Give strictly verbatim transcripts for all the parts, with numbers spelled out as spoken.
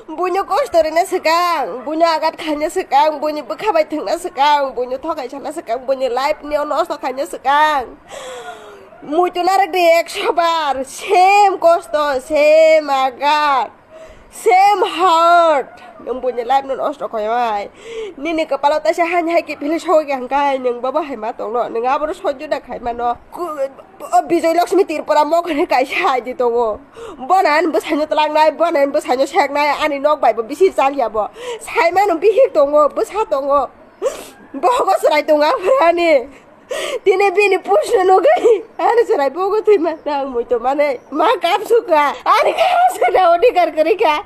Buino kosto rina swkang, buino agat khaina swkang, buini bwkha bai thwngna swkang, buino thokai sana swkang, buini life ni nosto khaina swkang. Muitu narwk di ekso bar, same kosto, same agat, same hurt. Nwng buini life no nosto khaima hai. Nini kwpalo taisa hani hai kiphilwi sogwi hangkai, nwng bobo hai ma tongno, nwng abono sojjo da khai mano. Ku-, O Bijoy Lakshmi Tripura mokhe kaisa I D tongo. Bono ani bwsaino twlangnai, bono ani bwsaino seknai, ani nok bai bo bisi chaliya bo. Saimano bihik tongo, bwsa tongo. Bogo chwrai tongo aphurani. Tini bini post no nugwi ani chwrai bogo thwima nang muitu mane ma kap sukha. Ani kha sena odhikar kwrwi kha.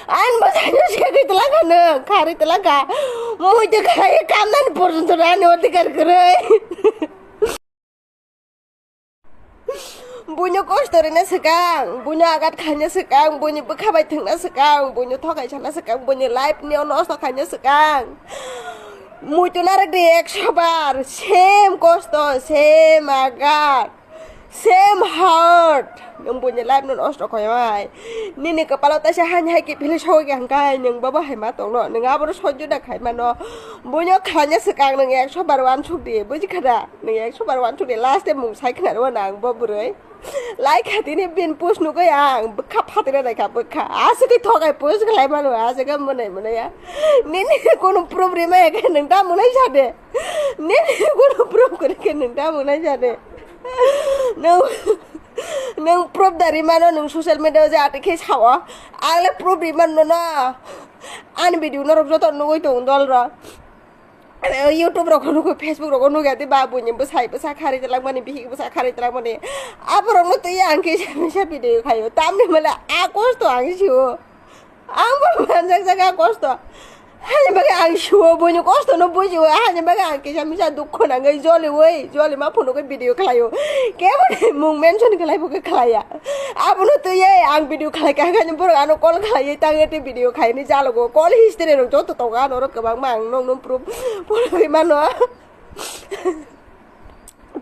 Ani bwsaino segwi twlangkha nwng, kharwi twlangkha. Muitu khlai kamnani porjonto ani odhikar kwrwi. Buino kosto rina swkang, buino agat khaina swkang, buini bwkha bai thwngna swkang, buino thokai sana swkang, buini life ni nosto khaina swkang. Muitu narwk di ekso bar, same kosto, same agat, same hurt. Nwng buini life no nosto khaima hai. Nini kwpalo taisa hani hai kiphilwi sogwi hangkai, nwng bobo hai ma tongno, nwng abono sojjo da khai mano. Buino khlaina swkang nwng ekso bar uansuk di, buji kha da? Nwng ekso bar uansuk di, last time mung sai khna rw nang bo bwrwi. Lai kha tini bin post nugwi ang bwkha phatwi rw nai kha bwkha. Aswk khe thokai post khlai mano, aswk khe mwnai mwnai ya. Nini kunu proof rima ya khe nwng ta mwnai sa de. Nini kunu proof kwrwi khe nwng ta mwnai sa de. Nwng, nwng proof da rimano nwng social media o je ati khe sao. Ang le proof rimano no. Ani video norok joto nugwi tongo dol rok. YouTube rok nugo, Facebook rok nugo, ati ba buini bwsai bwsa kharwi twlangmani, bihik bwsa kharwi twlangmani. Aborok no twi ang kisa misa video khaio. Tamni male a kosto ang sio. Ang bo manjak jaga kosto. Hani bagwi ang sio, buini kosto no bujio. Hani bagwi ang kisa misa dukho nangwi joliwi, joli ma phunugwi video khlaio. Kebo ni mung mention khlai bo khlaiya. Abono twiwi ang video khlai kha, haino borok ano call khlaiwi tangwi tei video khaini jalogo. Call history rok joto tongo, ano oro kwbangma ang nokno proof phunugwi mano.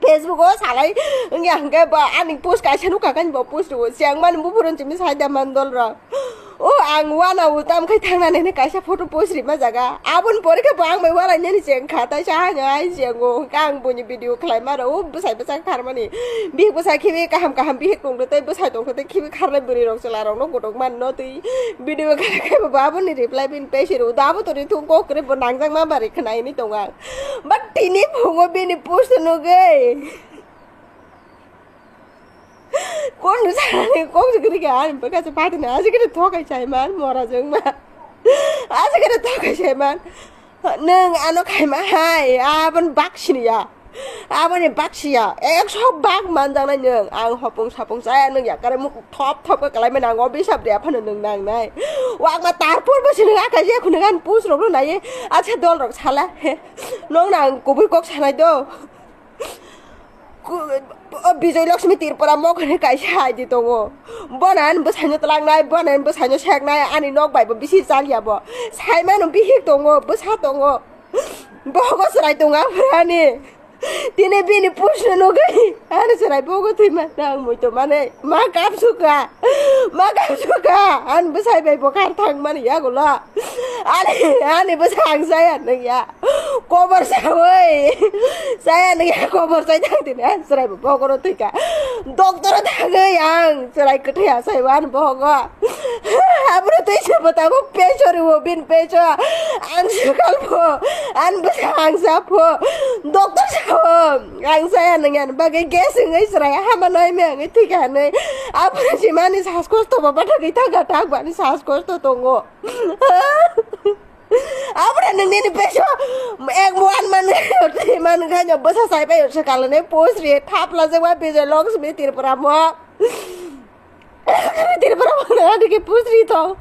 Facebook o salai wngya hwnkhe bo ani post kaisa nukha khe bo post rwo. Chengmani buphuru chini sai da man dol rok. O ang wana o tam khai thangnani hwnwi kaisa photo post rima jaga. Aboni pore khe bo ang bai walainani cheng kha, taisa haino ai chengo hwnkhe ang buini video khlaima rw o bwsai bwsa kharmani. Bihik bwsa khibi kaham kaham bihik tongtwi tei bwsai tongtwi khibi kharnai bwrwi rok chwla rokno gotok manno twi video khlai khe bo aboni reply bini page rw o. Abo to rithung kok kwrwi bo nangjak ma bari khwnaini tongo ang. But tini phungo bini post nugwi. Kon sanani kok jigri ga ani bwkha se patini ajigri thokai chai man mora jeng ma. Ajigri thokai chai man. Nwng ano khaima hai abon baksini ya. Aboni baksiya ekso bak manjaknai nwng. Ang hopong sapong chaya nwng yakare muk thop thop khe kalaimani ang o bisap de aphano nwng nangnai. Wakma tarpor bo se nwng akai je khunui ani post rok no naiwi acha dol rok sala he. Nwng nang kubui kok sanai do. Ku-, o Bijoy Lakshmi Tripura mokhe kaisa I D tongo. Bono ani bwsaino twlangnai, bono ani bwsaino seknai, ani nok bai bo bisi chaliya bo. Saimano bihik tongo, bwsa tongo. Bogo chwrai tongo aphurani. Tini bini post no nugwi ani chwrai bogo thwima nang muitu mane ma kap sukha. Ma kap sukha. Ani bwsai bai bo khar thang mani yagulo. Ani, ani bwsa ang chaya nung ya. Kobor sawi. Chaya nung ya, kobor sai thang tini. Chwrai bo bogoro thwika. Doctor thangwi ang chwrai kwthwi asai wan bogo. Abro twi se bo tabuk peso rwo bin peso. Ang swkal pho. Ani bwsa ang sa pho. Doctor sao. Ang chaya nung ya. Bagwi gas wngwi chwrai hama noi me wngwi thwika hinwi. Abro simani sas kosto bo bathagwi thangkha thang bani sas kosto tongo. Abra nung nini peso ek muan man, man khaino bwsa sai pai se kalane post ri thap la jagwa Bijoy Lakshmi Tripura mo. Tripura mo na dike post ri to.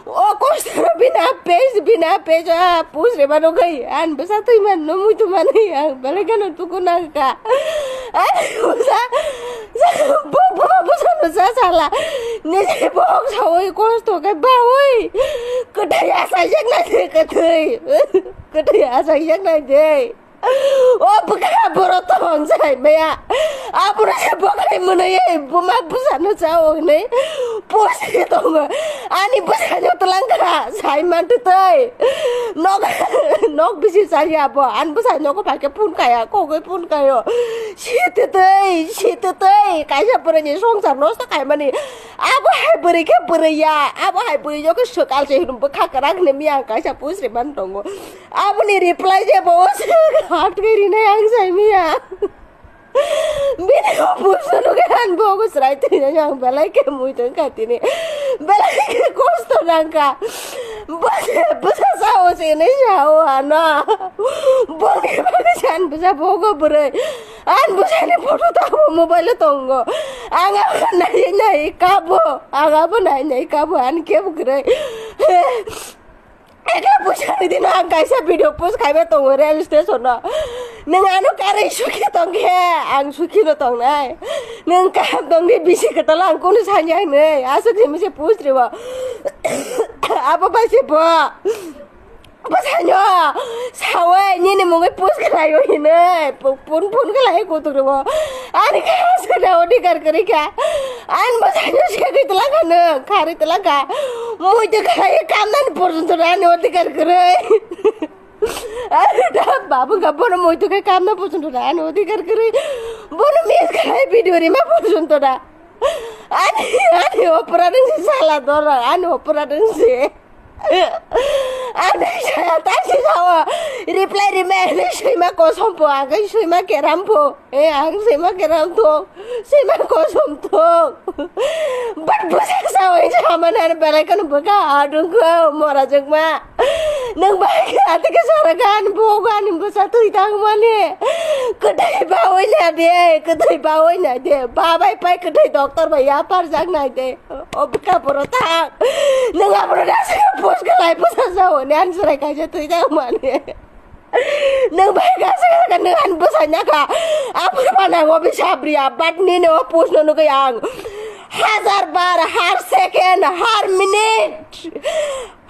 O kosto bina page, bina page, a post ri mano kai an bwsa tui man no mui tu man ang bale gano tu ko nang ka. Ai bwsa Bo, bo, bo, sa, sa, sala. Nini bok sawi kosto khe bawi. Kwthwi asai yak nai de, kwthwi. Kwthwi asai yak nai de. O bwkha borok tong sai maya. Aboro se bokrai mwnwi buma bwsano chao hwnwi post khe tongo. Ani bwsano twlangkha sai mantwi tei. Nok, nok bisi chaya bo. Ani bwsai nogo phaikhe phone kaya, kogwi phone kayo. Sititei, sititei. Kaisa bwrwini songsar nosto khaimani. Abo hai bwrwi khe bwrwi ya. Abo hai bwrwi yo khe swkal se hinwi bwkha kwrak hinwi miyang kaisa post rimani tongo. Aboni reply je bo se hat khe rinai ang sai miya. Bini opor sunu khe ang bo ko srai twi nai ang belai khe mui tong kha tini. Belai khe kosto nang kha. Bo se bwsa sa o se nai sa o ano. Bo khe ba khe san bwsa bo ko bwrwi. An bwsa ni photo ta bo mobile o tongo. Ang abo nai nai kabo. Ang abo nai nai kabo an khe bwrwi. Ekla puisa ni dino ang kaisa video post khaiba tongo rail station o. Nwng ano karwi sukhi tongkhe ang sukhi no tongnai. Nwng kaham tongdi bisi kwtal ang kunu sanya hinwi aswk hinwi se post ribo. Abo bai se bo. Bwsano sawi nini mungwi post khlaio hinwi phone phone khlai kutuk rwo. Ani khe aswkna odhikar kwrwi kha. Ani bwsano segwi twlangkha nwng, kharwi twlangkha. Muitu khlai kamnani porjonto ani odhikar kwrwi. Ani da babu ga bono muitu khe kamna porjonto ani odhikar kwrwi. Bono miss khlai video rima porjonto da. Ani, ani opora nwng si sala dora, ani opora nwng si. Ang nai saya ta si sao. Reply rime, nai sima kosom po, ang kai sima keram po. Eh, ang sima keram to. Sima kosom to. But bwsa sao, ini sama nana belai kan bwka adung ko, mora jengma. Nang bai ke ate ke sara kan, bo kan, bwsa tui tang mani. Kedai bawai na de, kedai bawai na de. Babai pai kedai doktor bai ya par jak nai de. O bwkha borok ta. Nwng abono da se post khlai bwsa sao ni an chwrai kaisa twi jak mani. Nwng bai ka se ka nwng an bwsa nya kha. Abo ba nang obi sabriya but nini o post no nugwi ang. Hazar bar, har second, har minute,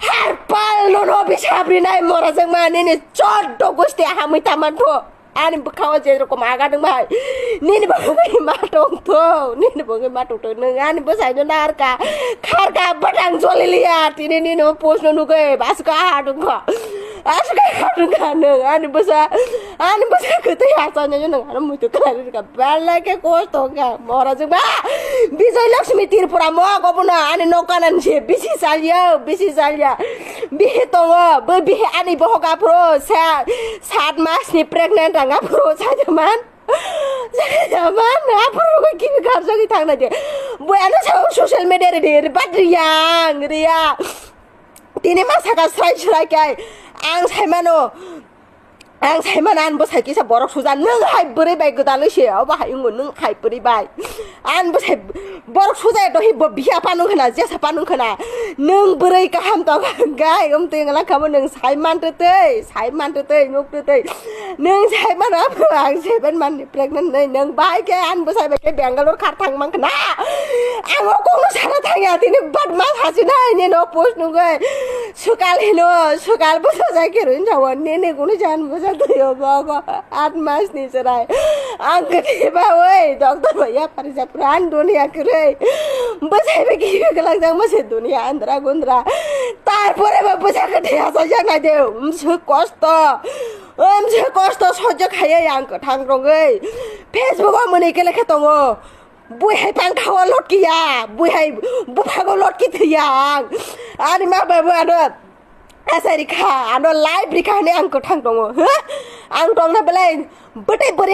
har pal no no bi sabri nai mora jeng mani ni chot do gusti hamwi taman pho. Ani bwkha o je rokom aga nwng bai. Nini bo wngwi ma tong tho. Nini bo wngwi ma tong tho. Nwng ani bwsai no nar ka. Khar ka bwtang joli liya. Tini nini o post no nugwi. Bas ka ha tong kho. As ka ha tong kha nwng. Ani bwsa. Ani bwsa kwtwi ha sa nwng ano muitu khlai rwkha. Belai khe kosto wngkha. Mora jwk ba. Bijoy Lakshmi Tripura mo ko bono ani nok kanan se bisi salya. Bisi salya. Bihi tongo. Bo bihi ani bohok aphuru. Sa. Sat mas ni pregnant ang aphuru sajaman. Sajaman aphuru kibi karjagwi thangna de. Bo ano sa social media re de bat riyang riya. Tini ma saka srai srai kai. Ang saimano. Ang saimano an bo sai kisa borok suja. Nung hai bwrwi bai gwdalwi se. Obo hai ungo nung hai bwrwi bai. An bwsai borok sujai dohi bo biya panung khna, jesa panung khna. Nwng bwrwi kaham tong gai, um twi ngala khamo nwng sai man twi twi, sai man twi twi, nuk twi twi. Nwng sai man abo ang seven man ni pregnant nai nwng bai khe an bwsai bai khe Bangalore khar thang man khna. Ang o kok no sana thang ya tini bat ma hasi nai ni no post nung gai. Sukal hino, sukal bwsa jai khe rwin jawan nini kunu jan bwsa twi o bo bo. At mas ni chwrai. Ang kwthwi ba oi, doctor bai yapari japra ang dunia kwrwi. Bwsai bai kibi kwlangjak ma se dunia andra gundra. Tarpore ba bwsa kwthwi asajak nai de, umswk kosto. Umswk kosto sojak hai ang kwthang rogwi. Facebook o mwnwi khe lekha tongo. Bui hai pang thawa lotki ya, bui hai buphago lotki thwi ya ang. Ani ma bai bo ano. Asa rikha, ano live rikha hwnwi ang kwthang tongo. Huh? Ang tongna belai bwtwi bwrwi